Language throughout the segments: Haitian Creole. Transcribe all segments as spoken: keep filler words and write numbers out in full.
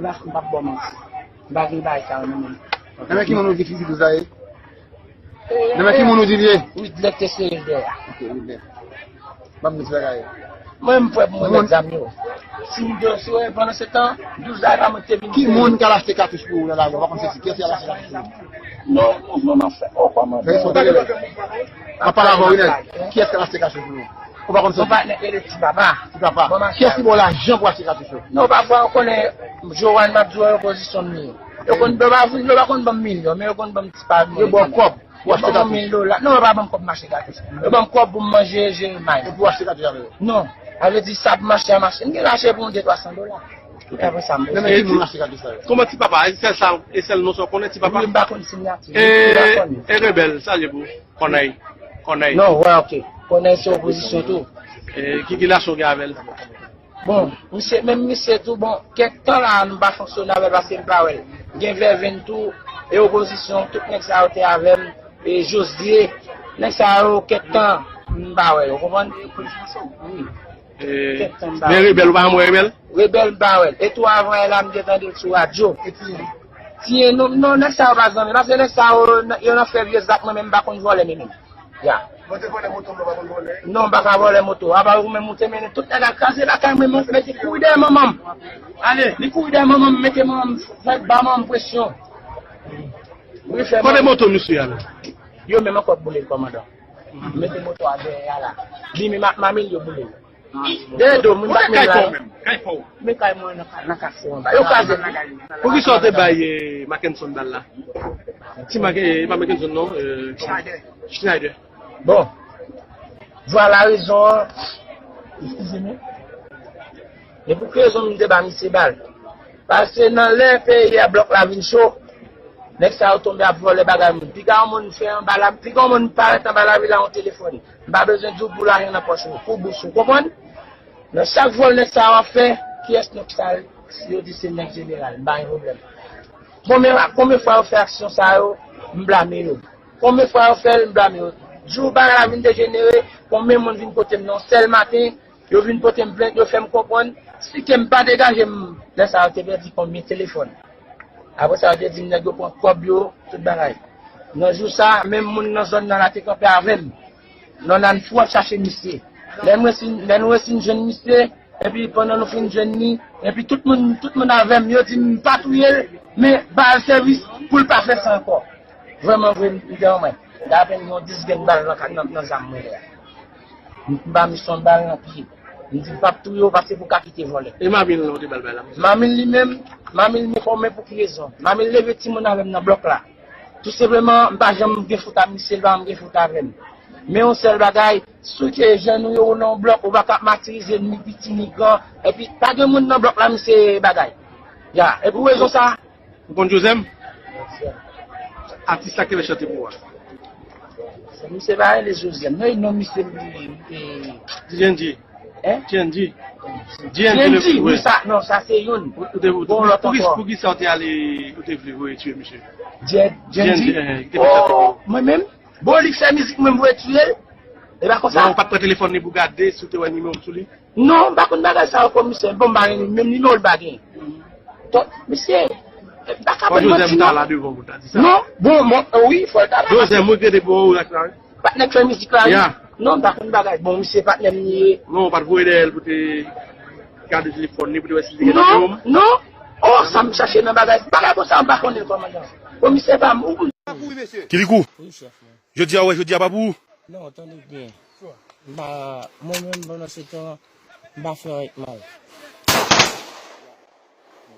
Lach m p ap ba w manti. M pa gen bagay sa yo nan men m. Nan men ki moun ou di fizi douz la ye? Nan men ki moun ou di l ye? Widlè k te sere l dèyè a. Ok, Widlè. Ban m di bagay. Mwen, m prè pou mwen mèt zam yo. Si m te, si w pandan se tan, douz la, e pa mwen ki te vin. Ki moun k al achte katouch pou ou nan lari a? Ou pa konn se ki, kiyès ki al achte katouch pou ou? Non, mouvman m ap fè. O, kòman? Fè responsab. M ap pale avè w, Widlè. Kiyès k al achte katouch pou ou? Ou pa konn se ki? Yon patnè k rele Ti Papa. Ti Papa. Kiyès ki ba w lajan pou achte katouch yo? Non, pafwa, ou konnen, Joanne, m ap di w, opozisyon m ye. Yo konn, yo pa, yo pa konn ban m milyon, men yo konn ban m ti pa milyon. Yo ba w kòb. Pou achte katouch. Mil dola. Non, yo pa ban m kòb m achte katouch. Yo ban m kòb pou m manje, jere may. E pou achte katouch avè yo? Non. Sa vle di sa pou m achte a mache. M gen lache pou yon de twa san dola. Tout apre sa, m... Nan men ki moun achte katouch sa yo? Kòman Ti Papa? E sèl sa, e sèl non sa w konnen, Ti Papa? Wi, m pa konn sinyati. E, e Rebèl, salye pou Kònèy. Kònèy. Non, wè, ok. Kònèy se opozisyon tou. E ki, ki relasyon w gen avè l? Bon, misye, menm misye tou, bon, kèk tan la, nou pa fonksyone avè l paske m pa wè l. Gen Vèvenn tou, e opozisyon, tout nèg sa yo te avè m, e Josdie, nèg sa yo, kèk tan, m pa wè yo, konprann? Wi. E, kèk tan, m pa wè l. Men Rebèl, ou pa janm wè Rebèl? Rebèl, m pa wè l. E tou avan yè la, m te tande l sou radyo. Tiye, non, non, nèg sa yo pa zanmi, paske nèg sa yo, yo nan fè vye zak, mwen menm, m pa konn vòlè, men menm. Ya. Mwen te vòlè moto, mwen pa konn vòlè. Non, m pa ka vòlè moto. Apa ou menm ou te mennen tout nèg al kraze lakay mwen, mwen mete kouri dèyè manman m. Ale, li kouri dèyè manman m, mete manman m, fè ba manman m presyon. Wi, fè... Kote moto misye a la? Yo menm ankò boule l, kòmandan. Mete moto a dèyè a la. Li menm ak manmi l yo boule l. Dèyè do, moun bat men la. Kay pa w menm, kay pa w. Men kay mwen nan ka-, nan kafou anba. Yo kraze l. Poukisa w te bay, eh, Mackenson bal la? Ti Mac, eh, e pa Mackenson non, eh, Schneider. Schneider. Bon, vwala rezon an. Eskize m. E pou ki rezon m te ba misye bal? Paske nan lè peyi a blòk la vin cho, nèg sa yo tonbe ap vòlè bagay moun. Piga yon moun fè anba la, piga yon moun parèt anba lavi la yon telefòn. M pa bezwen di w pou lajan nan pòch ou, pou bous ou, konprann? Nan chak vòl nèg sa yo ap fè, kiyès nèg sa yo? Yo di se nèg jeneral, m pa gen pwoblèm. Konbyen, konbyen fwa yo fè aksyon sa yo, m blame yo. Konbyen fwa yo fè l, m blame yo. Jou bagay la vin dejenere, konbyen moun vin kote m nan yon sèl maten, yo vin pote m plent, yo fè m konprann, si ke m pa degaje m, lè sa yo te pèdi konbyen telefòn. Apre sa, yo te di m nèg yo pran kòb yo, tout bagay. Nan jou sa, menm moun nan zòn nan la te kanpe avè m. Nan nan fou ap chache misye. Lè nou resi, lè nou resi n jwenn misye, epi pandan nou fin jwenn li, epi tout moun, tout moun avè m, yo di m pa touye l, men ba l sèvis pou l pa fè sa ankò. Vrèman vre, m te anmwen. Gen apèn yon dis grenn bal nan, nan, nan zam mwen lè a. M ba misye yon bal nan pye. M di m p ap touye w paske pou w ka kite vòlè. E manmi l non, ou te ba l bal la? Manmi l li menm, manmi l men kòman pou ki rezon? Manmi l leve timoun avè m nan blòk la. Tou senpleman, m pa janm gen fout ak misye, l pa janm gen fout avè m. Men yon sèl bagay, si w te jèn ou yo, ou nan yon blòk, ou pa ka matirize ni piti ni gran, epi pa gen moun nan blòk la, misye bagay. Ya, e pou rezon sa. Ou konn Jozèm? Atis la ki te chante pou ou a. Misye pa rele Jozèm. Non, non, misye, e, G N G. Hein? G N G. G N G, wi, sa, non, sa se youn. Ou te, ou te, bon, lòt pou ki, ankò. Pou ki sa ou te ale, ou te vle voye tiye misye? G N G? G N G, eh, ki te fè chante pou ou. Oh, mwen menm? Bon, li fè mizik mwen voye tiye l. E pa konsa. Non, ou pa t pran telefòn li pou gade si w te wè nimewo m sou li? Non, m pa konn bagay sa yo komisè. Bon, m pa gen menm nimewo l pa gen. Donk, misye, m pa ka ban l manti non. Jozèm ta la devan pou ta di sa. Non, bon, bon, wi, fò l ta la. Jozèm, mwen krede pou ou la. Patnè k fè mizik la, wi. Ya. Non, m pa konn bagay. Bon, misye patnè m li ye. Non, ou pa t voye dèyè l pou te gade telefòn li, pou te wè si li te gen nimewo m? Non, non. Oh, sa m chache nan bagay. Bagay konsa, m pa konnen, kòmandan. Komisè pa m, ou... Kilikou. Wi, chèf mwen. Jodi a, wè, jodi a pa pou ou. Non, tande byen. M pa, mwen menm, pandan se tan, m pa fè anyen k mal.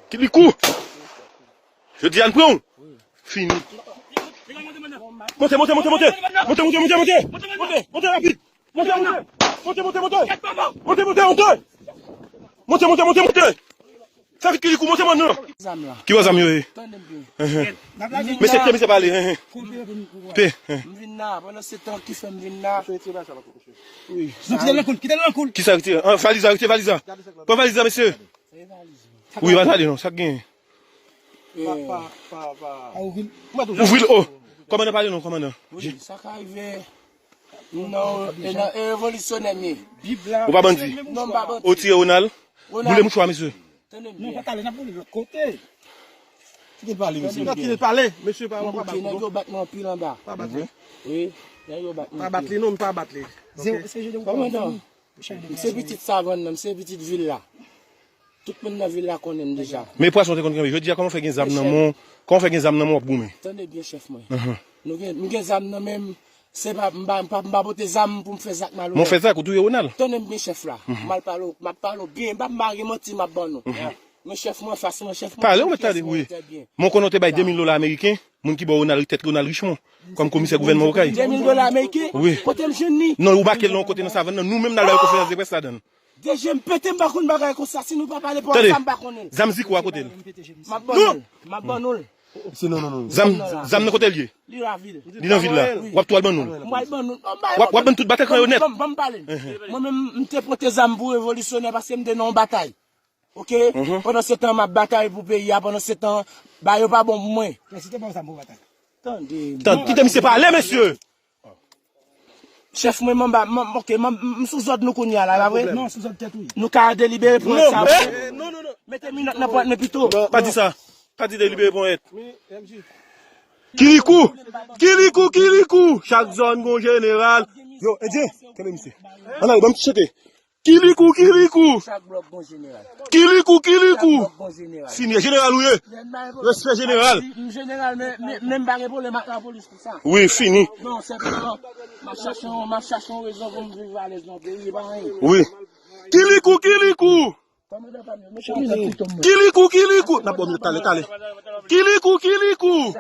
Kilikou! Jodi a n pran w. Fini. Monte, monte, monte, monte. Monte, monte, monte, monte. Monte, monte rapid. Monte, monte. Monte, monte, monte. Monte, monte, monte. Monte, monte, monte, monte. Sa vit, Kilikou, monte mòn nan. Zam la. Ki bò zam yo ye? Tande m byen. Enhen. Mesye, kite misye pale, enhen. Pe, enhen. M vin la, pandan se tan ki fè m vin la. Wi. Non, kite l nan kou l, kite l nan kou l. Kisa retire? An, valiz la, retire valiz la. Pran valiz la, mesye. Wi, pa pale non, sa k genyen? Pa, pa, pa, pa. Ouvri l, o. Kòmandan, pale non, kòmandan. Wi, sa ka rive. Non, e nan, e revolisyonè m ye. Ou pa bandi? Non, m pa bandi. Ou tiye Ronald? Ronald. Boule mouchwa, mesye. Tande m byen. Non, pa pale, n ap pale lòt kote. Kite l pale, mesye. Non, kite l pale. Mesye, pa, pa bat li, non. Nèg yo bat mwen anpil anba. Pa bat li. Wi, nèg yo bat mwen anpil. Pa bat li, non, pa bat li. Kòmandan, m se pitit savann nan, m se pitit vil la. Tout moun nan vil la konnen m deja. Men pwason te konn kenbe. Jodi a, kòman w fè gen zam nan men w? Kòman w fè gen zam nan men w, w ap goumen? Tande byen, chèf mwen. Nou gen, m gen zam nan men m. Se pa, m pa, m pa, m pa pote zam pou m fè zak malonèt. Men w fè zak, ou touye Ronald. Tande m byen, chèf la. M al pale w, m ap pale w byen, m pa, m pa gen manti m ap ban nou. Men chèf mwen, fas mwen, chèf mwen. Pale, ou mèt tande, wi. Men w konnen w te bay de mil dola ameriken, moun ki ba w Ronald, tèt Ronald Richemond, kòm komisè gouvènman Okay. De mil dola ameriken? Wi. Kote m jwenn li? Non, ou make l nan yon kote nan savann nan, nou menm n al bay konferans de près ladan l. De je m pete, m pa konn bagay konsa, si nou pa pale pou sa m pa konnen l. Zam Ziko a, kote l? M ap ban nou l, m ap ban nou l. Zam, zam nan kote l ye? Li lavil. Li nan vil la. Wi. W ap tou al ban nou l. M pral ban nou l. W ap, w ap ban tout batèkran yo nèt. Ban m, ban m pale. Mwen menm, m te pote zam pou revolisyonè paske m te nan yon batay. Oke? Pandan se tan, m ap batay pou peyi a. Pandan se tan, bagay yo pa bon pou mwen. Kite misye pale, mesye. Chèf mwen, m anba, m, ok, m, m sou zòd nou kounye a la, pa vre? Non, sou zòd tèt ou ye. Nou ka delibere pou sa. Non, non, non. Mete minòt nan pwent mwen pito. Pa di sa. Pa di delibere pou yon èt. Kirikou! Kirikou, kirikou! Chak zòn gon jeneral. Yo, Endyen, kenbe misye. Ann ale, ban m ti chante. Kirikou, kirikou! Chak blòk gon jeneral. Kirikou, kirikou! Chak blòk gon jeneral. Fini, jeneral ou ye? Respè jeneral. M jeneral, men, men, men m pa gen pwoblèm ak lapolis pou sa. Wi, fini. Non, se pa, m ap chache yon, m ap chache yon rezon pou m viv alèz nan peyi, e pa anyen. Wi. Kirikou, kirikou! Kilikou, kilikou. N ap ba w minit talè, talè. Kilikou, kilikou.